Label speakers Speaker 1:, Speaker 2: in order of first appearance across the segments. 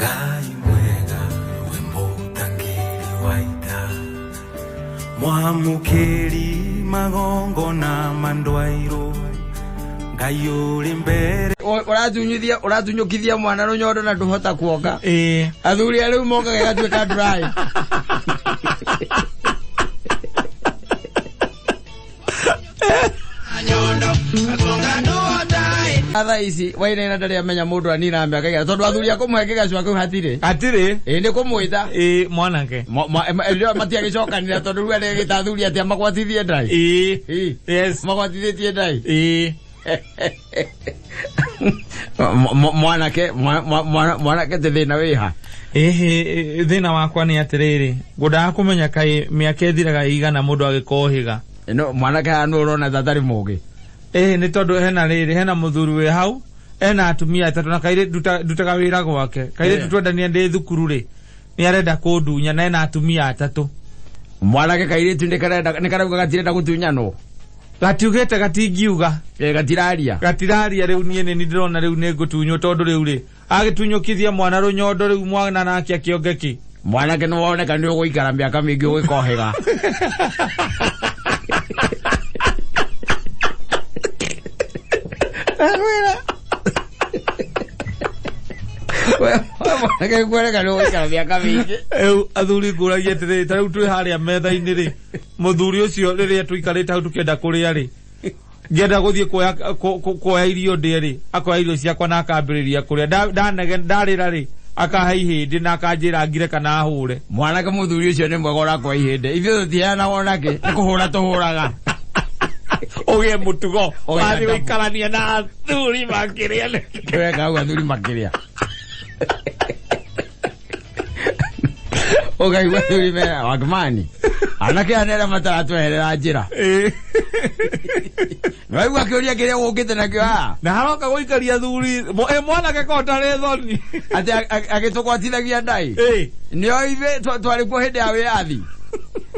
Speaker 1: Ngai mwega we mũtangĩri wa ita, mwamũkĩri magongona ma ndwairũ, Ngai ũrĩ mbere.
Speaker 2: Ũratunyithia ũratunyũkithia mwana rũnyondo na ndũhota kuonga.
Speaker 3: Ĩĩ.
Speaker 2: Athuri a rĩu mokaga ĩgatuĩka dry. Thaa ici Wainaina ndarĩ amenya mũndũ anina mĩaka igana tondũ athuri a kũmũhe kĩgacwa kĩu hatirĩ.
Speaker 3: Hatirĩ.
Speaker 2: Ĩĩ nĩ kũmwĩta.
Speaker 3: Ĩĩ mwanake.
Speaker 2: Matiagĩcokanĩra tondũ rĩu arĩgĩta athuri atĩa magwatithie ndai.
Speaker 3: Ĩĩ.
Speaker 2: Ĩĩ.
Speaker 3: Yes.
Speaker 2: Magwatithĩtie ndai.
Speaker 3: Ĩĩ.
Speaker 2: Mwanake mwanake ti thĩna wĩha.
Speaker 3: Ĩhĩ, thĩna wakwa nĩ atĩrĩrĩ, ngwendaga kũmenya kaĩ mĩaka ĩthiraga ĩigana mũndũ agĩkohĩga.
Speaker 2: No mwanake haha nĩ ũrona ta atarĩ mũgĩ.
Speaker 3: Ĩhĩ, nĩ tondũ hena rĩrĩ, hena mũthuri wĩ hau, ena atumia atatũ na kairĩtu ndutaga wĩra gwake. Kairĩtu twendania ndĩ thukuru rĩ, nĩ arenda kũndunya na ena atumia atatũ.
Speaker 2: Mwanake kairĩtu nĩ karenda nĩ karauga gatirenda gũtunyanwo.
Speaker 3: Gatiugĩte gatingiuga.
Speaker 2: Ĩ gatiraria.
Speaker 3: Gatiraria rĩu niĩ nĩ ndĩrona rĩu nĩ ngũtunywo tondũ rĩu rĩ, agĩtunyũkithia mwana rũnyondo rĩu mwana nake akĩonge kĩ.
Speaker 2: Mwanake nĩ woneka nĩ ũgũikara mĩaka mĩingĩ ũgĩkohĩga. Ndakwĩra. We mwanake kuoneka nĩ ũgũikara mĩaka mĩingĩ.
Speaker 3: Rĩu athuri ngũragia atĩrĩrĩ, ta rĩu twĩ harĩa metha-inĩ rĩ, mũthuri ũcio rĩrĩa tũikarĩte hau tũkĩenda kũrĩa rĩ, ngĩenda gũthiĩ kuoya kuoya irio ndĩe rĩ, akoya irio ciakwa na akambĩrĩria kũrĩa. Ndanege ndarĩra rĩ, akahe ihĩndĩ na akanjĩra ngire kana ahũre.
Speaker 2: Mwanake mũthuri ũcio nĩ mwega ũrakoya ihĩndĩ. Ithuĩ tũtiheanaga onakĩ, nĩ kũhũra tũhũraga.
Speaker 3: Ũgĩe mũtugo,
Speaker 2: Ũgĩe
Speaker 3: wathiĩ
Speaker 2: adabu.
Speaker 3: gũikarania na athuri makĩrĩa.
Speaker 2: Weka hau athuri makĩrĩa. Ũkaigua athuri mera wakimani. Anake aya nĩ arĩa mataratweherera njĩra.
Speaker 3: Ĩĩ.
Speaker 2: Nĩwaigua kĩũria kĩrĩa ũkĩte nakĩo haha?
Speaker 3: Na haroka gũikaria athuri, mwanake ko ũtarĩ thoni.
Speaker 2: Atĩ agĩtũgwatithagia ndai.
Speaker 3: Ĩĩ.
Speaker 2: Nĩo ithuĩ twarĩ kuo hĩndĩ ya wĩyathi.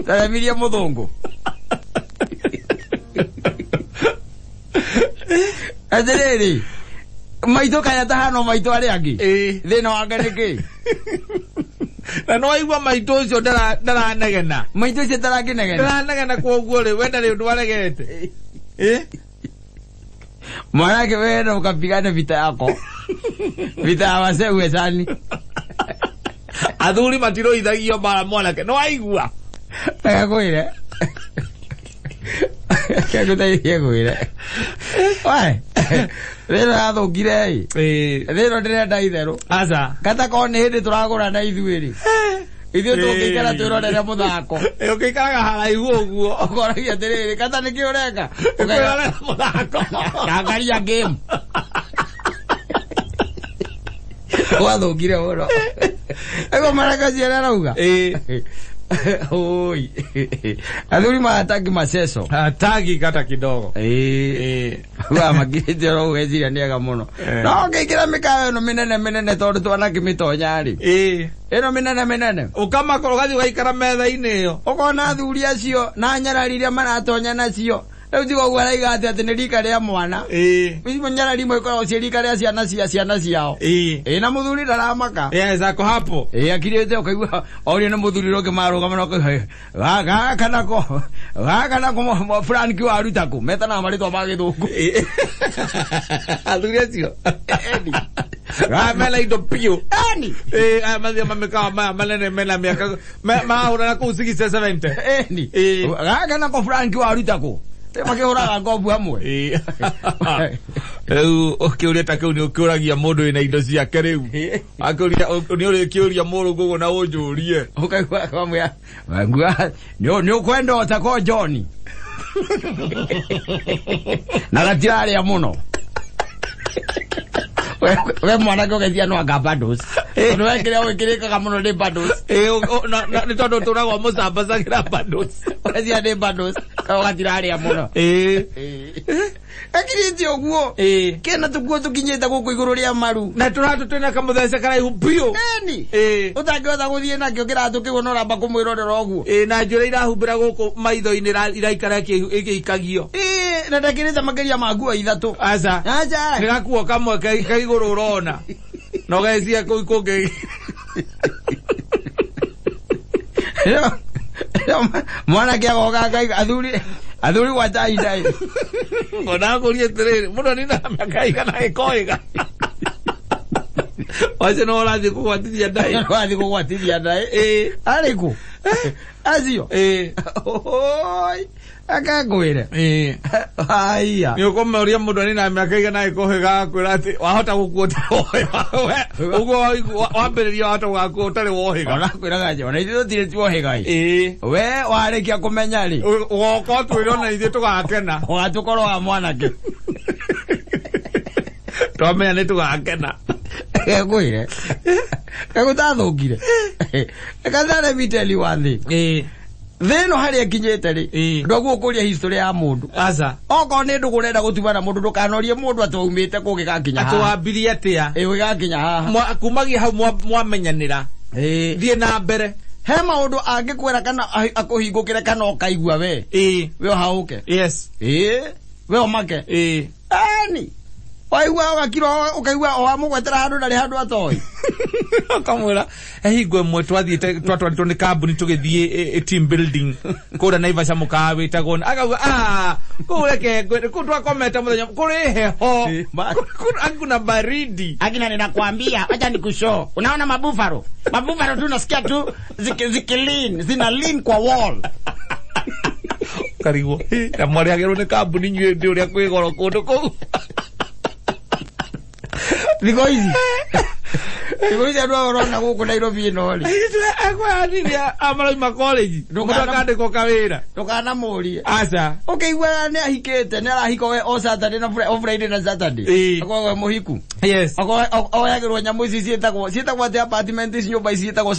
Speaker 2: Twaremirie mũthũngũ. Atĩrĩrĩ, maitũ kaya tahano maitũ arĩa angĩ.
Speaker 3: Ĩĩ.
Speaker 2: Thĩna wake nĩ kĩ?
Speaker 3: Na no waigua maitũ ũcio ndaranegena.
Speaker 2: Maitũ ũcio tarakĩnegena.
Speaker 3: Ndaranegena kwoguo rĩ, we ndarĩ ũndũ aregete. Ĩĩ.
Speaker 2: Mwanake wewe enda ukapigane vita yako. Vita ya wazee uwezani.
Speaker 3: Athuri matirũithagio mbara mwanake, nĩ waigua?
Speaker 2: Reke ngwĩre. Reke ngũteithie ngwĩre. We, thĩ ĩno yathũkire ĩ.
Speaker 3: Ĩĩ.
Speaker 2: Thĩ ĩno ndĩrenda itherũ.
Speaker 3: Aca.
Speaker 2: Kata korwo nĩ hĩndĩ tũragũrana ithuĩ rĩ. Ithuĩ tũngĩikara twĩrorere mũthako.
Speaker 3: Ĩ, ũngĩikaraga haraihu ũguo.
Speaker 2: Ũkoragia atĩrĩrĩ, kata nĩkĩ ũreka?
Speaker 3: Ũkwĩrorera mũthako.
Speaker 2: Angalia game. Gwathũkire mũno. Ego maraka ciana arauga.
Speaker 3: Ĩĩ.
Speaker 2: Oi. Athuri mahataki maceco.
Speaker 3: Hataki kata kidogo.
Speaker 2: Ĩĩ.
Speaker 3: Ĩĩ.
Speaker 2: Wa makirĩte oro ũgeciria nĩ ega mũno.
Speaker 3: Eh.
Speaker 2: No ũngĩingĩra mĩkawa ĩno mĩnene mĩnene tondũ twanakĩmĩtonya rĩ.
Speaker 3: Ĩĩ.
Speaker 2: Ĩno mĩnene mĩnene.
Speaker 3: Ũkamakora ũgathiĩ ũgaikara metha-inĩ ĩyo.
Speaker 2: Ũkona athuri acio na nyarari iria maratonya nacio. Rĩu tiga ũguo araiga atĩ atĩ nĩ rika rĩa mwana.
Speaker 3: Ĩĩ.
Speaker 2: Icio nyarari imwe ikoragwo ciĩ rika rĩa ciana cia ciana ciao.
Speaker 3: Ĩĩ.
Speaker 2: Ĩĩ na mũthuri ndaramaka.
Speaker 3: Yes, ako hapo.
Speaker 2: Ĩĩ akirĩte ũkaigua orio nĩ mũthuri ũrĩa ũngĩ marũgama na ũkaigua gaka nako gaka nako Frank waruta kũ metanaga marĩtwa ma gĩthũngũ.
Speaker 3: Ĩĩ. Athuri acio.
Speaker 2: Eni.
Speaker 3: Aya mena indo biũ.
Speaker 2: Eni.
Speaker 3: Ĩĩ, aya mathiĩ mamĩkawa maya manene mena mĩaka mahũra na kũu 60 70.
Speaker 2: Eni.
Speaker 3: Ĩĩ.
Speaker 2: Gaka nako Frank waruta kũ. Makĩhũraga ngobu hamwe.
Speaker 3: Ĩĩ. Rĩu ũkĩũria ta kĩu nĩ ũkĩũragia mũndũ wĩna indo ciake rĩu. Akũria nĩ ũrĩkĩũria mũrũngũ ũguo na ũnjũrie.
Speaker 2: Ũkaigua akamwĩra ngua nĩ ũkwenda o tako John. Na gatirarĩa mũno. We mwanake ũgecia no anga bundles. Tondũ we kĩrĩa wĩkĩrĩkaga mũno nĩ bundles.
Speaker 3: Ĩĩ, nĩ tondũ ũtũragwo mũcambacagĩra bundles.
Speaker 2: Ũgecia nĩ bundles. Kau gatirarĩa mũno.
Speaker 3: Ĩĩ.
Speaker 2: Ekirĩte ũguo.
Speaker 3: Ĩĩ.
Speaker 2: Kena tũkuo tũkinyĩte gũkũ igũrũ rĩa maru.
Speaker 3: Na tũratũ twĩna kamũthece karaihu biũ.
Speaker 2: Eni.
Speaker 3: Ĩĩ.
Speaker 2: Ũtangĩhota gũthiĩ nakĩo kĩratũ kĩu ona ũramba kũmwĩrorera ũguo.
Speaker 3: Ĩĩ, na njuĩrĩ irahumbĩra gũkũ maitho-inĩ iraikara ĩgĩikagio.
Speaker 2: Ĩĩ, na ndakĩrĩte makĩria ma nguo ithatũ.
Speaker 3: Aca.
Speaker 2: Aca.
Speaker 3: Nĩ gakuo kamwe ka igũrũ ũrona. Na ũgeciria kũu kũngĩ.
Speaker 2: Mwanake agoka akaiga athuri gwacai ndai.
Speaker 3: Ona ngũrie atĩrĩrĩ, mũndũ nina mĩaka igana ĩkoĩga. Wacio no ũrathiĩ kũgwatithia ndai.
Speaker 2: Wathiĩ kũgwatithia ndai.
Speaker 3: Ĩĩ.
Speaker 2: Arĩ kũ? Acio.
Speaker 3: Ĩĩ.
Speaker 2: Oi, akangwĩre.
Speaker 3: Ĩĩ.
Speaker 2: Haiya.
Speaker 3: Nĩ ũkũmũria mũndũ nina mĩaka igana ĩkoĩga akwĩra atĩ wahota gũkua ũtarĩ wohĩga. Ũguo wambĩrĩria wahota gũgakua ũtarĩ wohĩga.
Speaker 2: Ona kwĩraga nje, ona ithuĩ tũtirĩ tuohĩga ĩ.
Speaker 3: Ĩĩ.
Speaker 2: We warĩkia kũmenya rĩ,
Speaker 3: Ũgoka ũtwĩre ona ithuĩ tũgakena.
Speaker 2: ũgatũkorwo wa mwanake.
Speaker 3: Twamenya nĩ tũgakena.
Speaker 2: Ngwĩre. Gagũtathũkire. Reke let me tell you one thing.
Speaker 3: Ĩĩ.
Speaker 2: Thĩ ĩno harĩa ĩkinyĩte rĩ,
Speaker 3: Ĩĩ.
Speaker 2: ndwaguo ũkũria history ya mũndũ.
Speaker 3: Aca.
Speaker 2: Okorwo nĩ ndũgũ ũrenda gũtuma na mũndũ ndũkanorie mũndũ atĩ waumĩte kũ gĩgakinya
Speaker 3: Atĩ
Speaker 2: haha.
Speaker 3: wambirie atĩa?
Speaker 2: Ĩ gĩgakinya haha.
Speaker 3: Kumagia hau mwamenyanĩra.
Speaker 2: Ĩĩ.
Speaker 3: Thiĩ na mbere.
Speaker 2: He maũndũ angĩkwĩra kana akũhingũkĩre kana ũkaigua we.
Speaker 3: Ĩĩ.
Speaker 2: We ũhaũke.
Speaker 3: Yes.
Speaker 2: Ĩĩ. We ũmake.
Speaker 3: Ĩĩ.
Speaker 2: Ani. Waigua ũgakira ũkaigua wamũgwetera handũ ndarĩ handũ atoĩ.
Speaker 3: Akamwĩra he hingo ĩmwe twathiĩte twatwaritwo nĩ kambuni tũgĩthiĩ team building kũrĩa Naivasha mũkawa wĩtagwo akauga ah kũu reke kũu twakomete mũthenya kũrĩ heho kuna baridi.
Speaker 4: Akina ninakwambia, acha nikushow. Unaona mabufalo? Mabufalo tu nasikia tu zikilin, zina lean kwa wall.
Speaker 3: Karigwo na mwarĩhagĩrwo nĩ kambuni inyuĩ ndĩ ũrĩa kwĩ goro kũndũ kũu.
Speaker 2: Thikũ ici. Thikũ ici andũ aya ũrona gũkũ Nairobi ĩno rĩ.
Speaker 3: Akwaniria amarauma college mũndũ akandĩkwo kawĩra.
Speaker 2: Ndũkanamũrie.
Speaker 3: Aca.
Speaker 2: Ũkĩiguaga nĩ ahikĩte, nĩ arahika we o Saturday na o Friday na Saturday.
Speaker 3: Ĩĩ.
Speaker 2: Akoragwo e mũhiku.
Speaker 3: Yes.
Speaker 2: Akoragwo oyagĩrwo nyamũ ici ciĩtagwo atĩ apartment ici nyũmba ici ciĩtagwo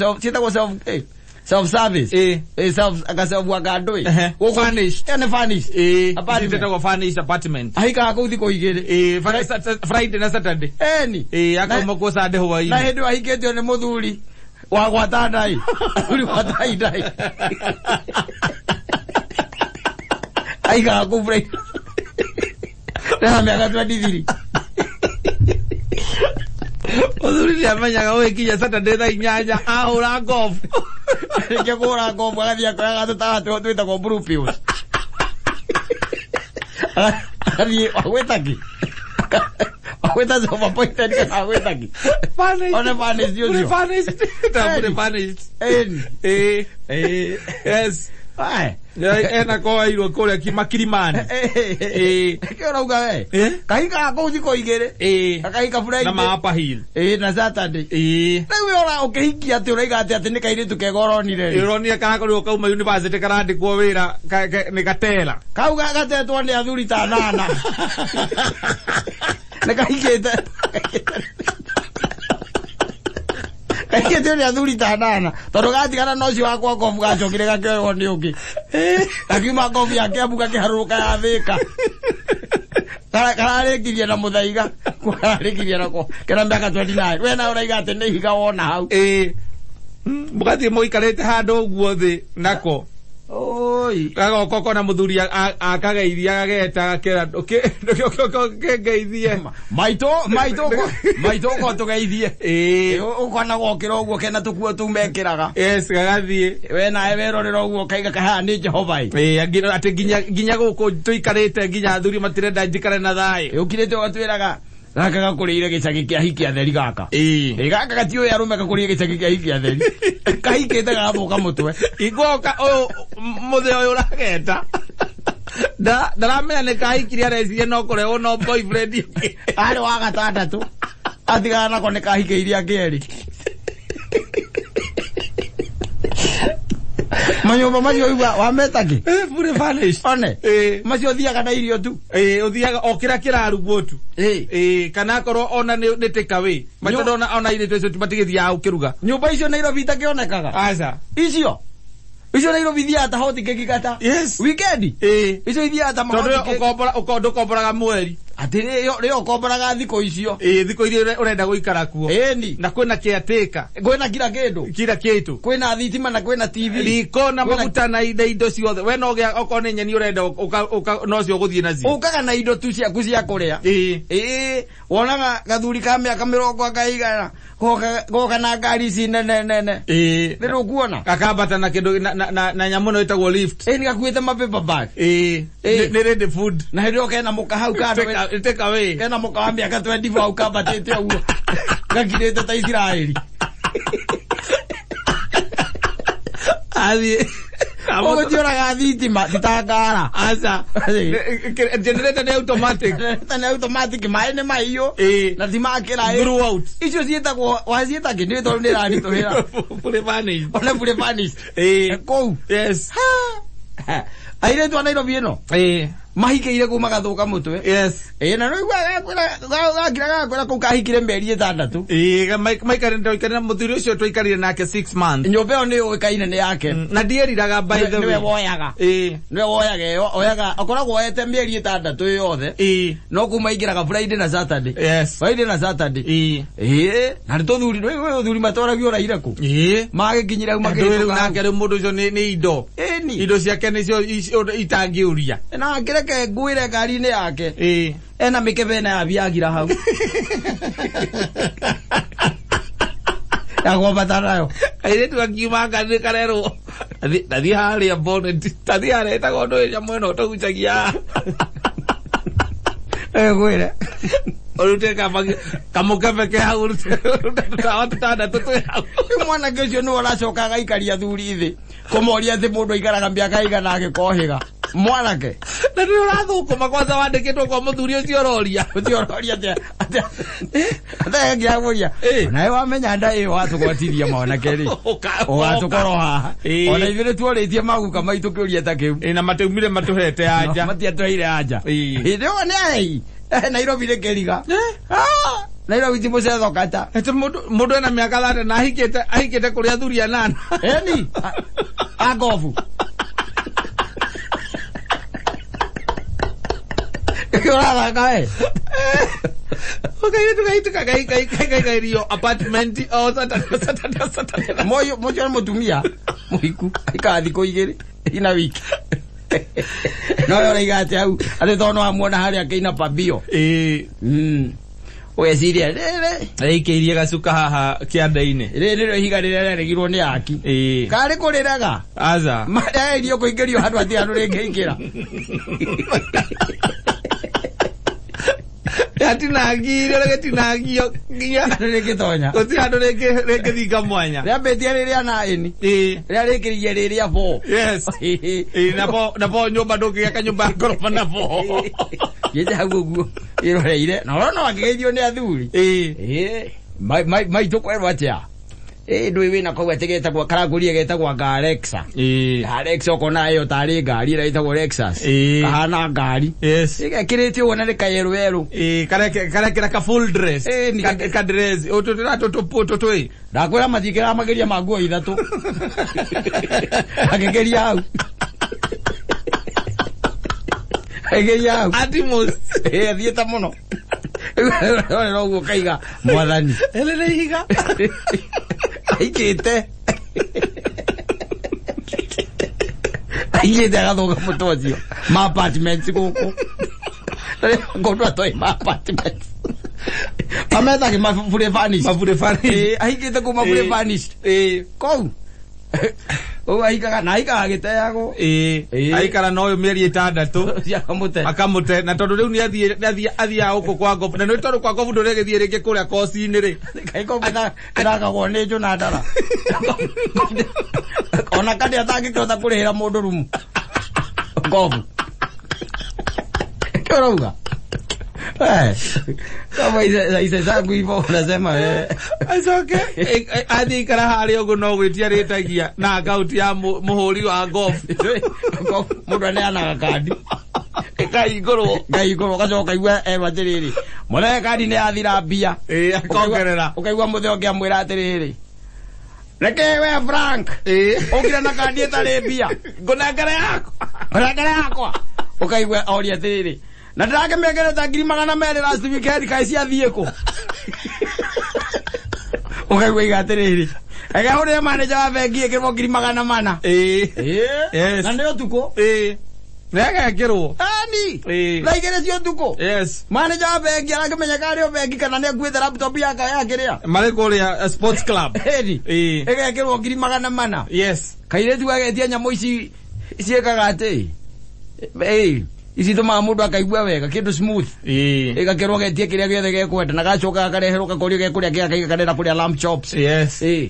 Speaker 2: self service.
Speaker 3: Ĩĩ.
Speaker 2: Self agaself wakandũ ĩ.
Speaker 3: Ehe.
Speaker 2: Gũkũ
Speaker 3: Furnished.
Speaker 2: Ĩyo nĩ furnished.
Speaker 3: Ĩĩ.
Speaker 2: Apartment.
Speaker 3: Ciĩtagwo furnished apartment.
Speaker 2: Ahikaga kũu thikũ igĩrĩ.
Speaker 3: Ĩĩ, Friday na Saturday.
Speaker 2: Eni.
Speaker 3: Ĩĩ, akauma kuo Sunday
Speaker 2: Na
Speaker 3: hwaĩ-inĩ.
Speaker 2: hĩndĩ ĩyo ahikĩtio nĩ mũthuri wa gwata ndai. Mũthuri wa tai ndai. Ahikaga kũu Friday. Na mĩaka 23.
Speaker 3: Mũthuri nĩamenyaga ũgĩkinya Saturday thaa 8 ahũra golf.
Speaker 2: Rĩngĩ kũhũra golf agathiĩ akoyaga tũtawa twĩtagwo blue pills. Agathiĩ agwĩta kĩ? Agwĩta self appointed kana agwĩta kĩ?
Speaker 3: Furnished.
Speaker 2: One furnished ũcio.
Speaker 3: Fully furnished. Fully furnished.
Speaker 2: Ĩni.
Speaker 3: Ĩĩ.
Speaker 2: Ĩĩ.
Speaker 3: Yes.
Speaker 2: Aye.
Speaker 3: Ena koairwo kũrĩa Makirimani. Ĩĩ.
Speaker 2: Kĩo ũrauga we?
Speaker 3: Ĩĩ.
Speaker 2: Kahikaga kũu thikũ igĩrĩ.
Speaker 3: Ĩĩ.
Speaker 2: Gakahika Friday.
Speaker 3: Na ma Upper Hill.
Speaker 2: Ĩĩ na Saturday.
Speaker 3: Ĩĩ.
Speaker 2: Rĩu we ũra ũkĩhikia atĩ ũraiga atĩ nĩ kairĩtu kega ũronire rĩ.
Speaker 3: Ũronire karakorirwo kauma university karandĩkwo wĩra nĩ gatera.
Speaker 2: Kau gatetwo nĩ athuri ta nana. Nĩ kahikĩte. Kahikĩtio nĩ athuri ta nana. Tondũ gatigana na ũcio wakwa ngobu gacokire gakĩoywo nĩ ũngĩ. Gakiuma ngobu ya Kiambu gakĩharũrũka ya Thĩka. Kararĩkirie na Mũthaiga. Kararĩkirie nako. Kena mĩaka 29. We nawe ũraiga atĩ nĩ ihiga wona hau.
Speaker 3: Ĩĩ. Mũgathiĩ mũikarĩte handũ ũguo thĩ nako.
Speaker 2: Oi.
Speaker 3: Gagoka ũkona mũthuri akageithia agageta agakera ndũkĩngeithie.
Speaker 2: Maitũ ũko tũgeithie.
Speaker 3: Ĩĩ.
Speaker 2: Ũkona gokĩra ũguo kena tũkuo tũu mekĩraga.
Speaker 3: Yes, gagathiĩ.
Speaker 2: We nawe werorera ũguo ũkaiga kahaha nĩ Jehova ĩ.
Speaker 3: Ĩĩ, angĩ atĩ nginya gũkũ tũikarĩte nginya athuri matirenda njikare na thayũ.
Speaker 2: Ũkirĩte ũgatwĩraga gaka gakũrĩire gĩcagi kĩa hiki atheri gaka.
Speaker 3: Ĩĩ.
Speaker 2: Ĩ gaka gatiũĩ arũme gakũrĩire gĩcagi kĩa hiki atheri. Kahikĩte gagathũka mũtwe.
Speaker 3: Ingoka ũyũ mũthĩ ũyũ ũrageta. Ndaramenya nĩ kahikirie areciria no kũrehwo no boyfriend ũngĩ.
Speaker 2: Arĩ wa gatandatũ. Atigana nako nĩ kahikĩirie angĩ erĩ. Manyũmba macio ũigua wameta kĩ?
Speaker 3: Fully furnished.
Speaker 2: One.
Speaker 3: Ĩĩ.
Speaker 2: Macio ũthiaga na irio tu.
Speaker 3: Ĩĩ, ũthiaga o kĩrĩa kĩrarugwo tu.
Speaker 2: Ĩĩ.
Speaker 3: Ĩĩ, kana akorwo ona nĩ take away. Matondũ ona airĩtu acio matigĩthiaga gũkĩruga.
Speaker 2: Nyũmba icio Nairobi itakĩonekaga.
Speaker 3: Aca.
Speaker 2: Icio. Icio Nairobi ithiaga ta hot cake kata.
Speaker 3: Yes.
Speaker 2: Weekend.
Speaker 3: Ĩĩ.
Speaker 2: Icio ithiaga ta
Speaker 3: Tondũ
Speaker 2: hot cake.
Speaker 3: ũkombora ndũkomboraga mweri.
Speaker 2: Atĩ rĩo ũkomboraga thikũ icio.
Speaker 3: Ĩĩ, thikũ iria ũrenda gũikara kuo.
Speaker 2: Ĩni.
Speaker 3: Na kwĩna caretaker.
Speaker 2: Kwĩna kila kĩndũ.
Speaker 3: Kila kĩndũ.
Speaker 2: Kwĩna thitima na kwĩna TV.
Speaker 3: Riko na maguta na indo ciothe. We no gĩa okorwo nĩ nyeni ũrenda nocio ũgũthiĩ nacio.
Speaker 2: Ũkaga na indo tu ciaku cia kũrĩa.
Speaker 3: Ĩĩ.
Speaker 2: Ĩĩ, wonaga gathuri ka mĩaka mĩrongo akaigana goka na ngari ici nene nene.
Speaker 3: Ĩĩ.
Speaker 2: Nĩ ndũkuona?
Speaker 3: Gakambata na kĩndũ na nyamũ ĩno ĩtagwo lift.
Speaker 2: Ĩĩ, nĩgakuĩte ma paper bag.
Speaker 3: Ĩĩ. Nĩ ready food.
Speaker 2: Na hĩndĩ ĩyo kena mũka hau kando.
Speaker 3: Take away.
Speaker 2: Kena mũka wa mĩaka 24 hau kambatĩte ũguo. Gakirĩte ta Isiraeli.
Speaker 3: Athiĩ.
Speaker 2: Ũgũtiũraga thitima ti ta ngara.
Speaker 3: Aca. Generator nĩ automatic.
Speaker 2: Generator nĩ automatic, maĩ nĩ mahiũ.
Speaker 3: Ĩĩ.
Speaker 2: Na ti makĩra.
Speaker 3: Throughout.
Speaker 2: Icio ciĩtagwo, waciĩta kĩ? Nĩ tondũ nĩ ĩranitũhĩra.
Speaker 3: Fully furnished.
Speaker 2: Ona fully furnished.
Speaker 3: Ĩĩ.
Speaker 2: Kũu.
Speaker 3: Yes.
Speaker 2: Airĩtu a Nairobi ĩno.
Speaker 3: Ĩĩ.
Speaker 2: Mahikĩire kũu magathũka mũtwe.
Speaker 3: Yes.
Speaker 2: Ĩĩ, na rĩu gakira gakwĩra kũu kahikire mĩeri 6.
Speaker 3: Ĩĩ, maikarire na mũthuri ũcio twaikarire nake 6 months.
Speaker 2: Nyũmba ĩyo nĩ yũĩkaine nĩ yake.
Speaker 3: Na ndieriraga by the way.
Speaker 2: Nĩwe woyaga.
Speaker 3: Ĩĩ.
Speaker 2: Nĩwe woyaga ĩyo, oyaga, akoragwo oyete mĩeri 6 yothe.
Speaker 3: Ĩĩ.
Speaker 2: No kuma aingĩraga Friday na Saturday.
Speaker 3: Yes.
Speaker 2: Friday na Saturday.
Speaker 3: Ĩĩ.
Speaker 2: Ĩĩ, na nĩ tũthuri, nĩ ũthuri matwaragio ũraire kũ?
Speaker 3: Ĩĩ.
Speaker 2: Magĩkinyire hau
Speaker 3: Ndũĩ rĩu
Speaker 2: makĩhĩtũka.
Speaker 3: nake rĩu mũndũ ũcio nĩ indo.
Speaker 2: Ĩni.
Speaker 3: Indo ciake nĩcio itangĩũria.
Speaker 2: Na akĩreke nguĩre ngari-inĩ yake.
Speaker 3: Ĩĩ.
Speaker 2: Ena mĩkebe ĩna ya Viagra hau. Ya kwambata nayo.
Speaker 3: Airĩtu akiuma ngari karerwo. Tathiĩ harĩa bonnet, tathiĩ harĩa ĩtagwo ndũ ĩrĩa mwena ũtũgucagia.
Speaker 2: Ngwĩre.
Speaker 3: Ũrute kamũkebe ke hau, ũrute tũtawa tũtandatũ twĩ hau.
Speaker 2: Rĩu mwanake ũcio nĩwe ũracoka agaikaria athuri thĩ kũmoria atĩ mũndũ aikaraga mĩaka ĩigana agĩkohĩga. Mwanake.
Speaker 3: Na nĩ ũrathũkũma kwanza wandĩkĩtwo kwa mũthuri ũcio ũroria.
Speaker 2: Ũcio ũroria atĩa? Atĩa
Speaker 3: Ĩĩ.
Speaker 2: Nawe wamenya nda ĩyo watũgwatiria mwanake rĩ. Ũgatũkorwo haha.
Speaker 3: Ĩĩ.
Speaker 2: Ona ithuĩ nĩtuorĩtie maguka maitũ kĩũria ta kĩu.
Speaker 3: Ĩĩ, na matiumire matũhete anja.
Speaker 2: Matiatũheire anja.
Speaker 3: Ĩĩ.
Speaker 2: Hĩndĩ ĩyo nĩ arei. Nairobi nĩ kĩriga. Nairobi ti mũcetho kata.
Speaker 3: Ete mũndũ ena mĩaka 30 na ahikĩte kũrĩ athuri anana.
Speaker 2: Ĩni. Angobu. Ũrathaka we.
Speaker 3: Ũkairĩtu gaitũ kagaikairio apartment o Saturday.
Speaker 2: Moyo moyo nĩ mũtumia mũhiku aikara thikũ igĩrĩ ina wiki. No ũraiga atĩ hau atĩ tondũ no amuona harĩa akĩina pambio.
Speaker 3: Ĩĩ.
Speaker 2: Ũgeciria rĩrĩ
Speaker 3: Aikĩirie gacuka haha kĩanda-inĩ.
Speaker 2: rĩrĩ nĩrĩo ihiga rĩrĩa rĩaregirwo nĩ aki.
Speaker 3: Ĩĩ.
Speaker 2: Karĩ kũrĩrega.
Speaker 3: Aca.
Speaker 2: Marĩa kũingĩrio handũ hatirĩ handũ rĩngĩingĩra.
Speaker 3: Yatinangirio rĩgĩtinangio nginya
Speaker 2: Rĩngĩtonya.
Speaker 3: gũtirĩ handũ rĩngĩthinga mwanya.
Speaker 2: Rĩambĩtie rĩrĩa na ĩni.
Speaker 3: Ĩĩ.
Speaker 2: Rĩrĩa rĩkĩririe rĩrĩa bo.
Speaker 3: Yes. Ĩĩ, na bo nyũmba ndũngĩgĩaka nyũmba ya ngoroba na bo.
Speaker 2: Gĩte hau ũguo ĩroreire. Na ũrona wakĩgeithio nĩ athuri.
Speaker 3: Ĩĩ.
Speaker 2: Ĩĩ. Maitũ kwerwo atĩa? Ĩĩ ndũĩ wĩna kau atĩ getagwo karangũria getagwo nga Alexa.
Speaker 3: Ĩĩ.
Speaker 2: Alexa ũkona ĩyo tarĩ ngari ĩrĩa ĩtagwo Lexus.
Speaker 3: Ĩĩ.
Speaker 2: Kahana ngari.
Speaker 3: Yes.
Speaker 2: Ĩgekĩrĩte ũguo na nĩ kayerũ yerũ.
Speaker 3: Ĩĩ, karekĩra ka full dress.
Speaker 2: Ĩĩ, ni-
Speaker 3: Ka dress. Ũtũ tũtũ.
Speaker 2: Ndakwĩra matikĩraga makĩria ma nguo ithatũ. Agĩkĩria hau. Agĩkĩria hau.
Speaker 3: Atimos.
Speaker 2: Ĩĩ, athiĩte mũno. Rorera ũguo kaiga mwathani.
Speaker 3: Ĩrĩ nĩ ihiga.
Speaker 2: Aikĩte. Aikĩte agathoga mũtwe ũcio. Ma apartments gũkũ. Ngũndũ atoĩ ma apartments. Mamethage mabure furnished.
Speaker 3: Mabure furnished.
Speaker 2: Ĩĩ, ahikĩte kũu mabure
Speaker 3: Ĩĩ.
Speaker 2: furnished.
Speaker 3: Ĩĩ.
Speaker 2: Kũu. Ũguo ahikaga na ahikaga agĩteagwo.
Speaker 3: Ĩĩ.
Speaker 2: Ĩĩ.
Speaker 3: Aikara na ũyũ mĩeri 6.
Speaker 2: Ũcio akamũte.
Speaker 3: Akamũte na tondũ rĩu nĩ athiaga gũkũ kwa ngobu na nĩ tondũ kwa ngobu ndũrĩgĩthiĩ rĩngĩ kũrĩa koci-inĩ rĩ.
Speaker 2: Kaikombe kĩrakagwo nĩ njũ na ndara. Ona kandi atangĩkĩhota kũrĩhĩra mũndũ rumu. Ngobu. Kĩ ũrauga? Kama ice zangu hivyo unasema wewe.
Speaker 3: Acoke athiĩ ikara harĩa ũguo no gwĩtia rĩtagia na akaunti ya mũhũri wa golf.
Speaker 2: Mũndũ aneanaga kandi.
Speaker 3: Ĩkahingũrwo.
Speaker 2: Ĩkahingũrwo ũgacoka ũkaigua erwo atĩrĩrĩ. Mũrehe kandi nĩ yathira mbia.
Speaker 3: Ĩĩ, akongerera.
Speaker 2: Ũkaigua mũthee ũngĩ amwĩra atĩrĩrĩ. Reke we Frank.
Speaker 3: Ĩĩ.
Speaker 2: Ũkire na kandi ĩtarĩ mbia.
Speaker 3: Ngũnengere yakwa.
Speaker 2: Ngũnengere yakwa. Ũkaigua oria atĩrĩrĩ. Na ndĩrakĩmĩongereta 200,000 last weekend kaĩ ciathiĩ kũ? Ũkaigua iga atĩrĩrĩ, reke hũrĩre manager wa bengi ĩkĩrwo 400,000.
Speaker 3: Ĩĩ. Yes.
Speaker 2: Na nĩ ũtukũ.
Speaker 3: Ĩĩ. Nĩagekĩrwo.
Speaker 2: Ani.
Speaker 3: Ĩĩ.
Speaker 2: Thaa 2 cia ũtukũ.
Speaker 3: Yes.
Speaker 2: Manager wa bengi arakĩmenya karĩ o bengi kana nĩ akuĩte laptop yake ya kĩrĩa.
Speaker 3: Marĩ kũrĩa sports club.
Speaker 2: Ĩni.
Speaker 3: Ĩĩ.
Speaker 2: Ĩgekĩrwo 400,000.
Speaker 3: Yes.
Speaker 2: Kairĩtu gagetia nyamũ ici ciĩkaga atĩ. Ĩĩ. Ici itũmaga mũndũ akaigua wega kĩndũ smooth.
Speaker 3: Ĩĩ.
Speaker 2: Ĩgakĩrwo getie kĩrĩa gĩothe gekwenda na gacoka gakareherwo gakorio gekũrĩa kĩga kaiga karenda kũrĩa lamb chops.
Speaker 3: Yes.
Speaker 2: Ĩĩ.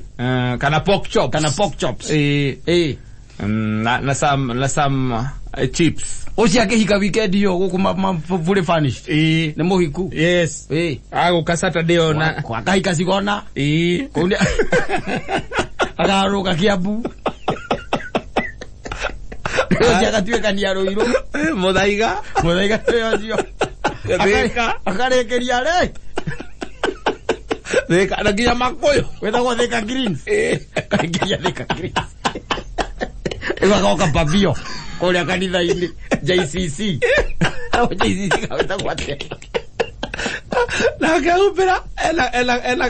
Speaker 3: Kana pork chops.
Speaker 2: Kana pork chops.
Speaker 3: Ĩĩ.
Speaker 2: Ĩĩ.
Speaker 3: Na some chips.
Speaker 2: Ũcio akĩhika weekend ĩyo gũkũ fully furnished.
Speaker 3: Ĩĩ.
Speaker 2: Nĩ mũhiku.
Speaker 3: Yes.
Speaker 2: Ĩĩ.
Speaker 3: Agũka Saturday ona.
Speaker 2: Akahika cigona.
Speaker 3: Ĩĩ.
Speaker 2: Kũu nĩ akarũga Kiambu. Ũcio agatuĩkania Rũirũ.
Speaker 3: Mũthaiga.
Speaker 2: Mũthaiga nĩwe ũcio.
Speaker 3: Thika.
Speaker 2: Akarĩkĩria rĩ.
Speaker 3: Thika na nginya Makũyũ.
Speaker 2: Wĩtagwo Thika Greens.
Speaker 3: Ĩĩ.
Speaker 2: Akarĩkĩria Thika Greens. Rĩu agoka Pavio kũrĩa kanitha-inĩ JCC. JCC kawĩtagwo atĩa?
Speaker 3: Na akehumbĩra ena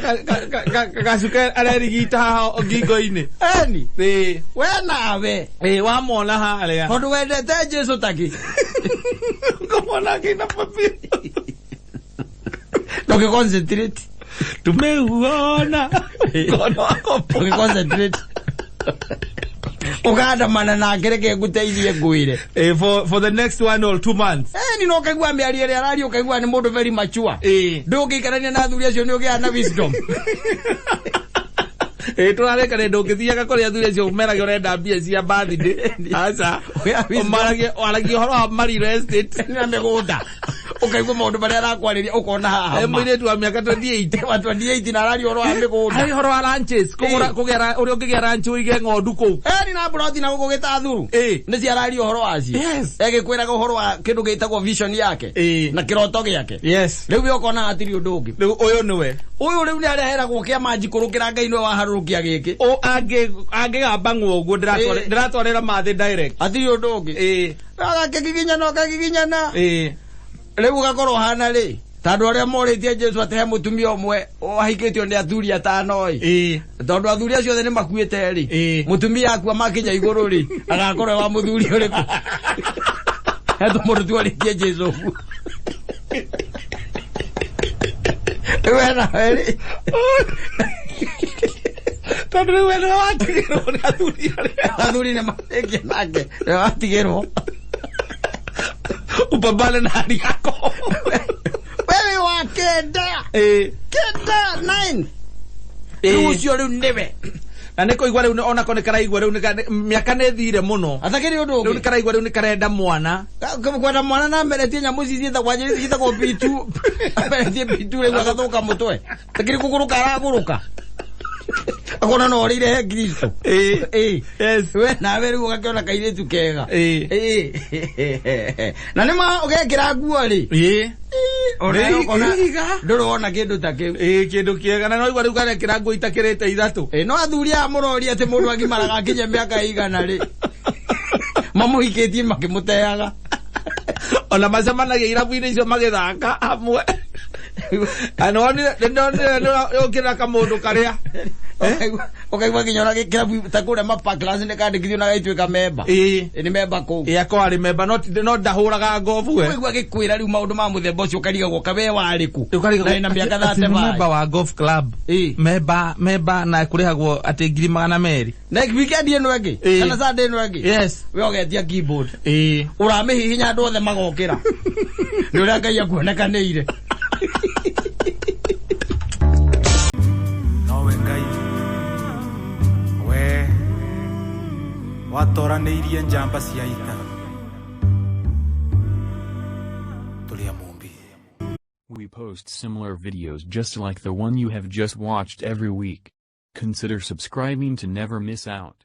Speaker 3: gacuka arerigita haha ngingo-inĩ.
Speaker 2: Eni.
Speaker 3: Ĩĩ.
Speaker 2: We nawe.
Speaker 3: Ĩĩ wamwona harĩa.
Speaker 2: Tondũ wendete Jesu taki.
Speaker 3: Ũkamwona akĩina Pavio.
Speaker 2: Ndũngĩ concentrate.
Speaker 3: Tumeuona mkono wako.
Speaker 2: Ndũngĩ concentrate. Ũkandamana nake reke ngũteithie ngwĩre.
Speaker 3: Eh, for the next 1 or 2 months.
Speaker 2: Eni no ũkaigua mĩario ĩrĩa araria ũkaigua nĩ mũndũ very mature.
Speaker 3: Ĩĩ.
Speaker 2: Ndũngĩikarania na athuri acio nĩ ũgĩaga na wisdom.
Speaker 3: Ĩĩ tũrarĩka nĩ ndũngĩthiaga kũrĩ athuri acio merage ũrenda mbia cia birthday. Aca.
Speaker 2: Ũgĩa wisdom.
Speaker 3: Ũmaragie waragie ũhoro wa marital estate.
Speaker 2: Na mĩgũnda. Ũkaigua maũndũ marĩa arakwarĩria ũkona haha.
Speaker 3: Eh, mũirĩtu wa mĩaka 28.
Speaker 2: Wa 28 na araria ũhoro wa mĩgũnda.
Speaker 3: Arĩ ũhoro wa ranches, kũgũra
Speaker 2: Ĩĩ.
Speaker 3: kũgĩa ũrĩa ũngĩgĩa ranch ũige ng'ondu kũu.
Speaker 2: Eni na mburoti na gũkũ gĩtathuru.
Speaker 3: Ĩĩ.
Speaker 2: Nĩ ciararia ũhoro wacio.
Speaker 3: Yes.
Speaker 2: Egĩkwĩraga ũhoro wa kĩndũ gĩtagwo vision yake.
Speaker 3: Ĩĩ.
Speaker 2: Na kĩroto gĩake.
Speaker 3: Yes.
Speaker 2: Rĩu we ũkona hatirĩ ũndũ ũngĩ.
Speaker 3: Rĩu ũyũ nĩwe.
Speaker 2: Ũyũ rĩu nĩ arĩa aheragwo kĩama njikũrũkĩra Ngai nĩwe waharũrũkia gĩkĩ.
Speaker 3: O angĩgamba ng'o ũguo
Speaker 2: Ĩĩ.
Speaker 3: ndĩratwarĩra mathĩ direct.
Speaker 2: Hatirĩ ũndũ ũngĩ.
Speaker 3: Ĩĩ.
Speaker 2: Agakĩgiginyana ũkagiginyana.
Speaker 3: Ĩĩ.
Speaker 2: Rĩu ũgakorwo hana rĩ tondũ arĩa morĩtie Jesu atĩ he mũtumia ũmwe wahikĩtio nĩ athuri atano ĩ
Speaker 3: Ĩĩ.
Speaker 2: tondũ athuri acio othe nĩ makuĩte rĩ
Speaker 3: Ĩĩ.
Speaker 2: mũtumia akua makinya igũrũ rĩ agakorwo wa mũthuri ũrĩkũ he tũmũndũ tuorĩtie Jesu ũguo rĩu we nawe rĩ
Speaker 3: Tondũ rĩu we nĩwe watigĩrwo nĩ athuri arĩa.
Speaker 2: athuri nĩ marĩkia nake nĩwe watigĩrwo
Speaker 3: Upambane na hali yako.
Speaker 2: wewe wa kenda
Speaker 3: Ĩĩ.
Speaker 2: kenda 9 rĩu ũcio rĩu nĩwe
Speaker 3: Na nĩ kũigua rĩu onako nĩ karaigua rĩu mĩaka nĩ ĩthire mũno.
Speaker 2: atakĩrĩ ũndũ
Speaker 3: Rĩu
Speaker 2: ũngĩ
Speaker 3: nĩ karaigua rĩu nĩ karenda mwana.
Speaker 2: Kwenda mwana na ameretie nyamũ ici ciĩtagwo anjĩrĩ ciĩtagwo pitu ameretie pitu rĩu agathũka mũtwe takĩrĩ kũgũrũka aragũrũka akona no orĩire he Kristo.
Speaker 3: Ĩĩ.
Speaker 2: Ĩĩ.
Speaker 3: Yes.
Speaker 2: We nawe rĩu ũgakĩona kairĩtu kega.
Speaker 3: Ĩĩ.
Speaker 2: Ĩĩ. Na nĩ ma ũgekĩra nguo rĩ.
Speaker 3: Ĩĩ.
Speaker 2: Ona ũkona
Speaker 3: Ĩiga.
Speaker 2: ndũrĩ wona kĩndũ ta kĩu.
Speaker 3: Ĩĩ kĩndũ kĩega na no igua rĩu karekĩra nguo itakĩrĩte ithatũ.
Speaker 2: Ĩĩ no athuri aya mũroria atĩ mũndũ agimaraga akinye mĩaka ĩigana rĩ. Mamũhikĩtie makĩmũteaga.
Speaker 3: Ona macemanagia irabu-inĩ icio magĩthaka hamwe. Na nĩwonire nĩũkĩra kamũndũ karĩa.
Speaker 2: Ũkaigua nginya ona gĩkĩrabu ta kũrĩa ma-Parklands nĩ kandĩkithio na gagĩtuĩka memba.
Speaker 3: Ĩĩ.
Speaker 2: Ĩ nĩ memba kũu.
Speaker 3: Ĩĩ akorwo arĩ memba no ndahũraga ngobu we.
Speaker 2: Ũkaigua gĩkwĩra rĩu maũndũ ma mũthemba ũcio ũkarigagwo ka we warĩ kũ.
Speaker 3: Ũkarigagwo
Speaker 2: Na ĩna mĩaka
Speaker 3: atĩ nĩ memba
Speaker 2: 35.
Speaker 3: wa golf club.
Speaker 2: Ĩĩ.
Speaker 3: Memba na kũrĩhagwo atĩ 200,000.
Speaker 2: Na weekend ĩno ĩngĩ
Speaker 3: Ĩĩ.
Speaker 2: kana Sunday ĩno ĩngĩ.
Speaker 3: Yes.
Speaker 2: We ũgetia keyboard.
Speaker 3: Ĩĩ.
Speaker 2: Ũramĩhihinya andũ othe magokĩra. Nĩ ũrĩa Ngai akuonekanĩire.
Speaker 1: Nowe Ngai we watoranĩirie njamba cia ita tũrĩ a Mũmbi.
Speaker 5: We post similar videos just like the one you have just watched every week. Consider subscribing to never miss out.